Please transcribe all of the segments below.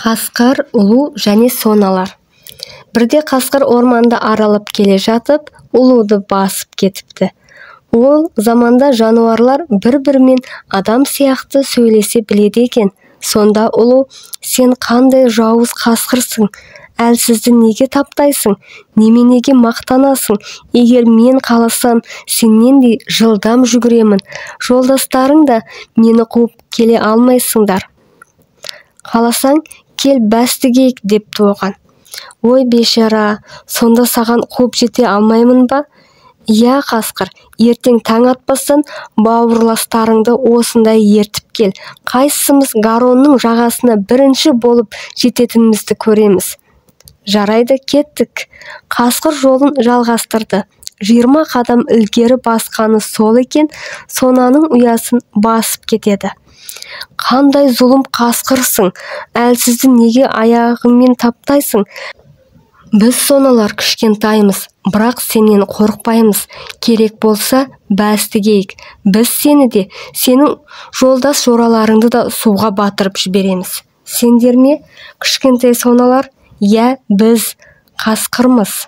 Қасқыр, ұлу және соналар. Бірде қасқыр орманды аралап келе жатып, ұлуды басып кетіпті. Ол заманда жануарлар бір-бірімен адам сияқты сөйлесе біледі екен. Сонда ұлу: "Сен қандай жауыз қасқырсың? Әлсізді неге таптайсың? Неменеге мақтанасың? Егер мен қаласам, сенен де жылдам жүгіремін. Жолдастарың да мені қуып келе алмайсыңдар. Қаласаң, кел бәс тігейік", депті оған. "Ой, бейшара, сонда саған қуып жете алмаймын ба?" "Иә, қасқыр, ертең таң атпастан бауырластарыңды осында ертіп кел. Қайсымыз Гаронның жағасына бірінші болып жететінімізді көреміз." "Жарайды, кеттік." Қасқыр жолын жалғастырды. 20 қадам ілгері басқаны сол екен, сонаның ұясын басып кетеді. "Қандай зұлым қасқырсың? Әлсізді неге аяғыңмен таптайсың? Біз соналар кішкентаймыз, бірақ сенен қорықпаймыз. Керек болса, бәс тігейік. Біз сені де, сенің жолдас жораларыңды да суға батырып жібереміз." "Сендер ме, кішкентай соналар?" "Иә, біз қасқырмыз.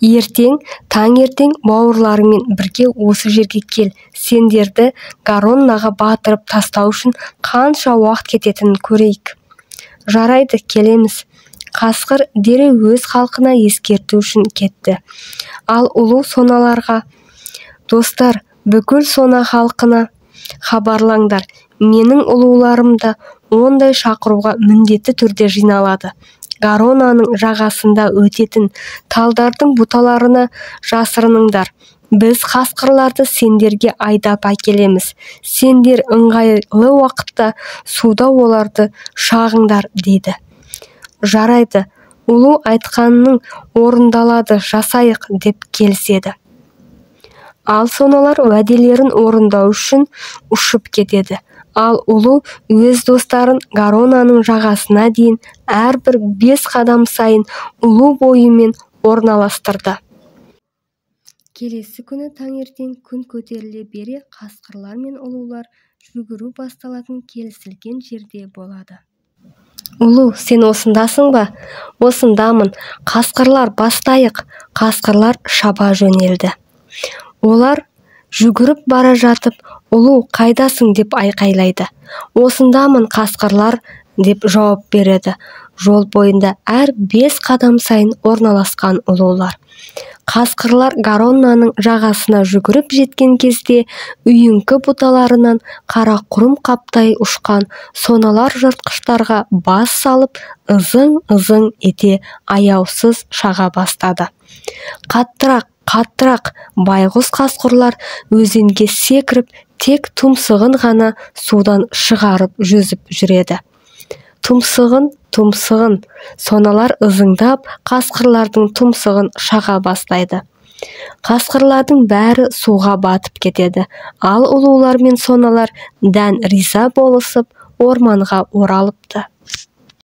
Ертең таңертең бауырларыңмен бірге осы жерге кел. Сендерді Гароннаға батырып тастау үшін қанша уақыт кететінін көрейік." "Жарайды, келеміз." Қасқыр дереу өз халқына ескерту үшін кетті. Ал ұлу соналарға: "Достар, бүкіл сона халқына хабарлаңдар. Менің ұлуларым да ондай шақыруға міндетті түрде жиналады. Гаронаның жағасында өтетін талдардың бұталарына жасырыныңдар. Біз қасқырларды сендерге айдап әкелеміз. Сендер ыңғайлы уақытта суда оларды шағыңдар", дейді. "Жарайды, ұлу, айтқаның орындалады, жасайық", деп келіседі. Ал соналар уәделерін орындау үшін ұшып кетеді. Ал ұлу өз достарын Гаронаның жағасына дейін әрбір 5 қадам сайын ұлу бойымен орналастырды. Келесі күні таңертең күн көтеріле бере қасқырлар мен ұлулар жүгіру басталатын келісілген жерде болады. "Ұлу, сен осындасың ба?" "Осындамын. Қасқырлар, бастайық!" Қасқырлар шаба жөнелді. Олар жүгіріп бара жатып: "Ұлу, қайдасың?" деп айқайлайды. "Осындамын, қасқырлар", деп жауап береді жол бойында әр 5 қадам сайын орналасқан ұлулар. Қасқырлар Гароннаның жағасына жүгіріп жеткен кезде үйіңкі бұталарынан қара құрым қаптай ұшқан соналар жыртқыштарға бас салып, ызың-ызың ете аяусыз шаға бастады. Қаттырақ, қаттырақ! Байғұс қасқырлар өзенге секіріп, тек тұмсығын ғана судан шығарып жүзіп жүреді. Тұмсығын, тұмсығын! Соналар ызыңдап қасқырлардың тұмсығын шаға бастайды. Қасқырлардың бәрі суға батып кетеді. Ал ұлулар мен соналар дән риза болысып, орманға оралыпты.